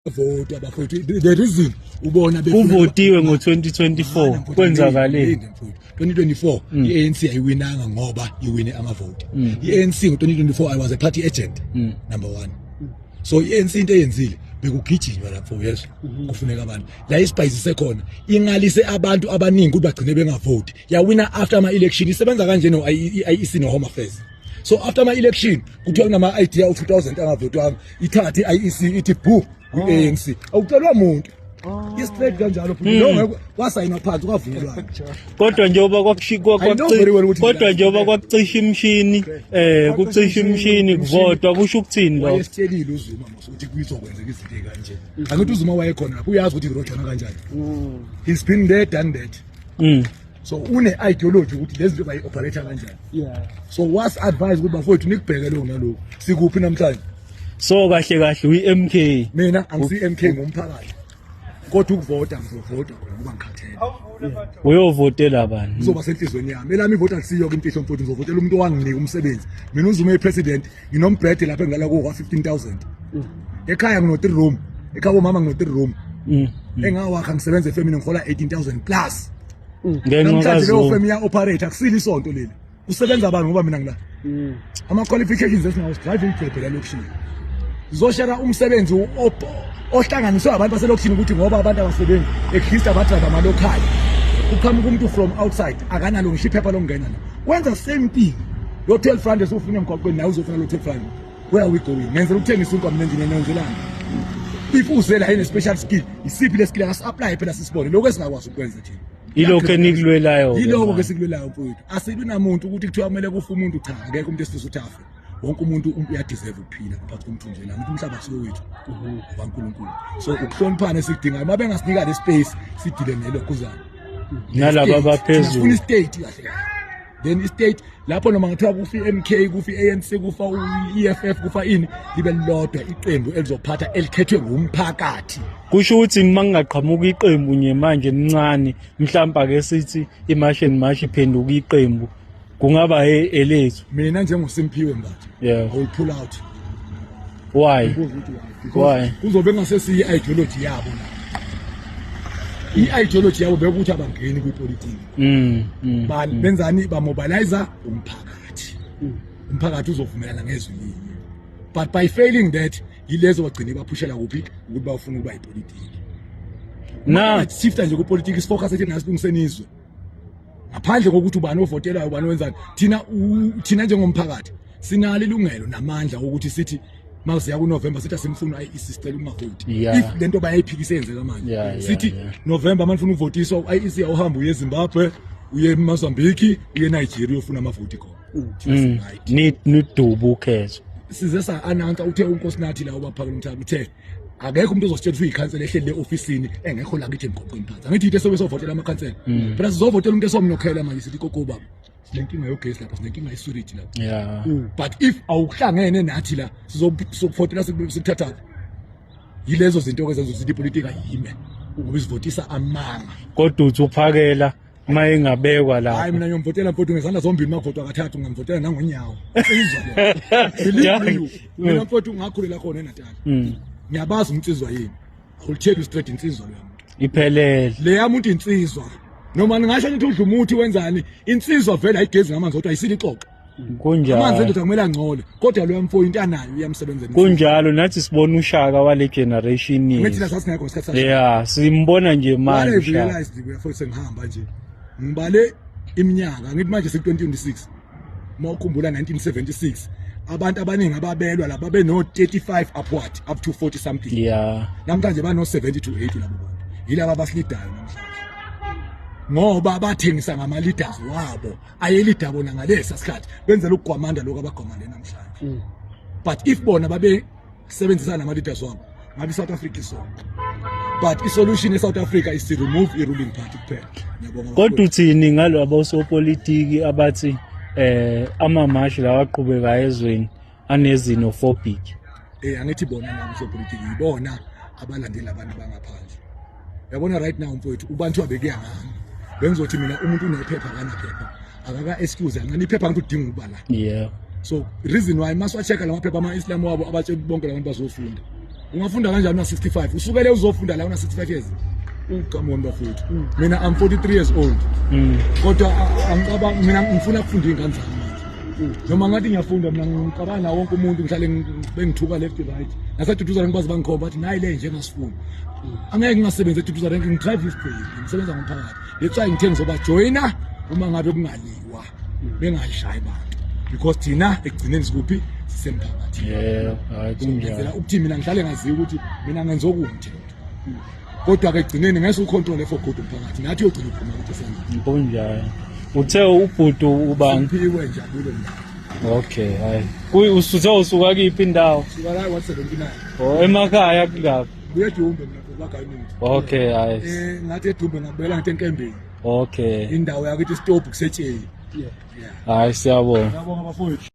Vota bafowethu, the reason ubona befuna Kuvotiwe ngo-2024, kwenzakaleni? 2024 i-ANC ayiwinanga ngoba iwine amavoti. I-ANC ngo-2024, I was a party agent, number one. So i-ANC into eyenzile, bekugijinywa lapho, yes, kufuneka abantu la isibhayisise khona, ingalise abantu abaningi ukuthi bagcine bengavoti, yawina after ama-election. Isebenza kanje no-IEC no-Home Affairs. So after ama-election kuthiwa kunama-idea u-2000 angavotwanga, ithathe i-IEC ithi bu kwi-ANC, awucelwa muntu, i-straight kanjalo futhi lo ngeke kwasayinwa phansi, kwavunyelwana. Kodwa njengoba I know very well ukuthi kodwa njengoba kwakucisha imishini, kucisha imishini kuvotwa, kusho ukuthini lokho? Wayesitshelile uZuma mos ukuthi kuzokwenzeka izinto ey'kanje. Angithi uZuma wayekhona lapho, uyazi ukuthi kurojana kanjani. He's been there, done that. So une-ideology ukuthi lezi zinto bayi-operate kanjani. So was advise ukuthi bafowethu, nikubheke lokhu nalokhu. Sikuphi namhlanje? So kahle kahle uyi-MK? Mina angisi-MK ngomphakathi, kodwa ukuvota ngizovota khona ngoba ngikhathele. Uyovotela bani? Kuzoba senhlizweni yami. Elami ivoti alisiyo-ke imfihlo mfowethu. Ngizovotela umuntu owanginika umsebenzi mina. UZuma eyi-president, nginombhede lapha engilala kuwo kwa-15 000. Ekhaya ngino-three room, ekhaya bomama ngino-three room engawakha. Ngisebenza efemini, ngihola 18 000 plus. Ngenxa Namhlanje leyo kaZuma. femi iya-operate, akusile isonto leli. Kusebenza abantu ngoba mina ngila ama-qualifications esinawo, sidrive igcebhe lalokishini, sizoshera umsebenzi ohlanganiswe abantu baselokishini, ukuthi ngoba abantu abasebenzi, at least abadrayive ama-local. Kuqhamuka umuntu from outside, akanalo ngisho iphepha lokungena la, wenza same thing. Lo 12 rand esufuna emgwaqweni, nawe uzofuna lo 12 rand. Where are we going? Ngenzela ukuthengisa inkwa mina endlini, nenzelani if uze la ine-special skill? Isiphi le skill? Akasi-apply phela, sisibone lokhu esingakwazi ukwenza thina. Yilokho enikulwelayo-ke Yiloko ke manje. sikulwelayo mfowethu. Asibi namuntu ukuthi kuthiwa kumele kufe umuntu. Cha, akekho umuntu esifisa ukuthi afe. Wonke umuntu uyadeserve ukuphila ngaphansi komthunzi welanga, ukuthi umhlaba akusiwo wethu, ukaNkulunkulu. So ukuhloniphana esikudingayo. Uma bengasinika le space, sidile nelokhuzana Nalaba abaphezulu. Sifuna i-state kahle kahle. Then i-state lapho, noma ngathiwa kufa i-MK, kufa i-ANC, kufa i-EFF, kufa ini, libe lilodwa iqembu elizophatha elikhethwe ngumphakathi. Kusho ukuthi uma kungaqhamuka iqembu nje manje elincane, mhlawumbe ake sithi iMarch and March iphenduka iqembu, kungaba elethu? Mina njengoSimphiwe Mbatha, I will pull out. Why? Ubuza ukuthi why? Because Why? kuzobe kungasesiyo i-ideology yabo la. I-ideology yabo bekuthi abangeni kwipolitiki. Benzani? Bamobilize umphakathi, umphakathi uzovumelana ngezwi linye. But by failing that, yilezo bagcine baphushela kuphi ukuthi bafuna ukuba ipolitiki. Na shifta nje kupolitiki, sifocus ethi nasilungiseni izwe, ngaphandle kokuthi ubani ovotelayo, ubani wenzani. Thina thina njengomphakathi sinalo ilungelo namandla ukuthi sithi masiya kuNovember, sithi asimfuni i-IEC, sicela ukungavoti. If lento bayayiphikisa eyenzeka manje, sithi November manifuna ukuvotiswa u-IEC, awuhambe uye eZimbabwe, uye eMozambique, uye eNigeria, uyofuna amavoti khona. Thina si-right. Ni nidubu ukhetho. Size sa-announce, uthe uNkosinathi la obaphakela umthakathi, uthe akekho umuntu ozositshela ukuthi uyikhansela ehleli le-ofisini engekho la kithi emgwaqweni phansi. Angithi yinto esobe sovotela amakhansela phela, sizovotela umuntu esomnokhela manje. Sithi koko baba, sinenkinga yogesi lapha, sinenkinga ye-sewerage lapha. But if awuhlangene nathi la, sizokuvotela sikuthathaphi? Yilezo zinto-ke zenza ukuthi ipolitika yime, ngoba isivotisa amanga. Kodwa uthi uPhakela uma engabekwa Hayi, lapho? Mina ngiyomvotela mfowethu ngezandla zombili. Makuvotwa kathathu, ngamvotela nangonyawo. Insizwa le. Believe me you. Mina mfowethu ngakhulela khona eNatal. Ngiyabazi umnsizwa yini. I will tell you straight, insizwa leya muntu. Iphelele. Leya muntu insizwa. Noma ningasho nithi udla umuthi, wenzani, insizwa vele ayigezi ngamanzi kodwa ayisile ixoxo. Amanzi Kunjalo. Endoda kumele angcole, kodwa loya mfo into anayo iyamsebenzela. Kunjalo, nathi sibona uShaka wale generation Ngithi yethu. sasingekho ngesikhathi sasho. Yeah, simbona nje What manje I uShaka. realized, before sengihamba nje, ngibale iminyaka, ngithi manje seku 2026. Mawukhumbula 1976, abantu abaningi ababelwa la babe no 35 upward up to 40 something. Namhlanje bano 70 to 80 labo bantu. Yilaba abasilidayo namhlanje. Ngoba bathengisa ngama leaders wabo, ayelida bona ngalesa sikhathi, benzela ukugwamanda lokho abagwamande namhlanje. But if bona babe sebenzisana nama leaders wabo, ngabe iSouth Africa isona. But i-solution eSouth Africa is to remove i-ruling party kuphela. Ngiyabonga. Kodwa uthini ngalabo osopolitiki abathi amamashi lawa aqhubekayo ezweni ane-xenophobic? Angithi bona nabo sopolitiki yibona abalandela abantu bangaphandle. Yabona, right now mfowethu, ubantu abekuya ngami, bengizothi mina umuntu unephepha, akanaphepha, akaka excuse kancane iphepha, ngithi udinga ukuba la. So reason why masiwa-check-a la maphepha ama-Islam wabo, abatshela bonke labantu bazofunda. Ungafunda kanjani una 65? Usukele uzofunda la una 65 years. Come on bafowethu. Mina I'm 43 years old. Kodwa angicabangi mina ngifuna ukufunda iy'ngane zami manje. Noma ngathi ngiyafunda mina ngicabanga nawo wonke umuntu ngihlale bengithuka left right. Naseduduza ngikwazi bangikhomba bathi nayi le nje engasifuni. Angeke ngingasebenzi eduduza rank ngidrive isigqili ngisebenza ngomphakathi. That's why ngithe ngizobajoyina uma ngabe kungaliwa bengayishayi bantu because thina ekugcineni sikuphi sisemphakathini. Yebo, hayi kunjalo. Ngenzela ukuthi mina ngihlale ngaziwa ukuthi mina ngenza okuwumthetho. Kodwa ke ekugcineni ngeke ucontrol for good umphakathi nathi uyogcina uphuma ukuthi senzeni. Kunjalo. Uthe ubhuti ubani? Simphiwe njabulo mina. Okay, hayi. Kuyi usuthe usuka kiphi indawo? Suka la 179. Oh, emakhaya kungaphi? Buye eDumbe mina kwagayumuthi. Okay, hayi. Eh ngathi eDumbe ngabuyela ngathi eNkembeni. Okay. Indawo yakithi stop kusetsheni. Hayi siyabonga. Ngiyabonga bafowethu.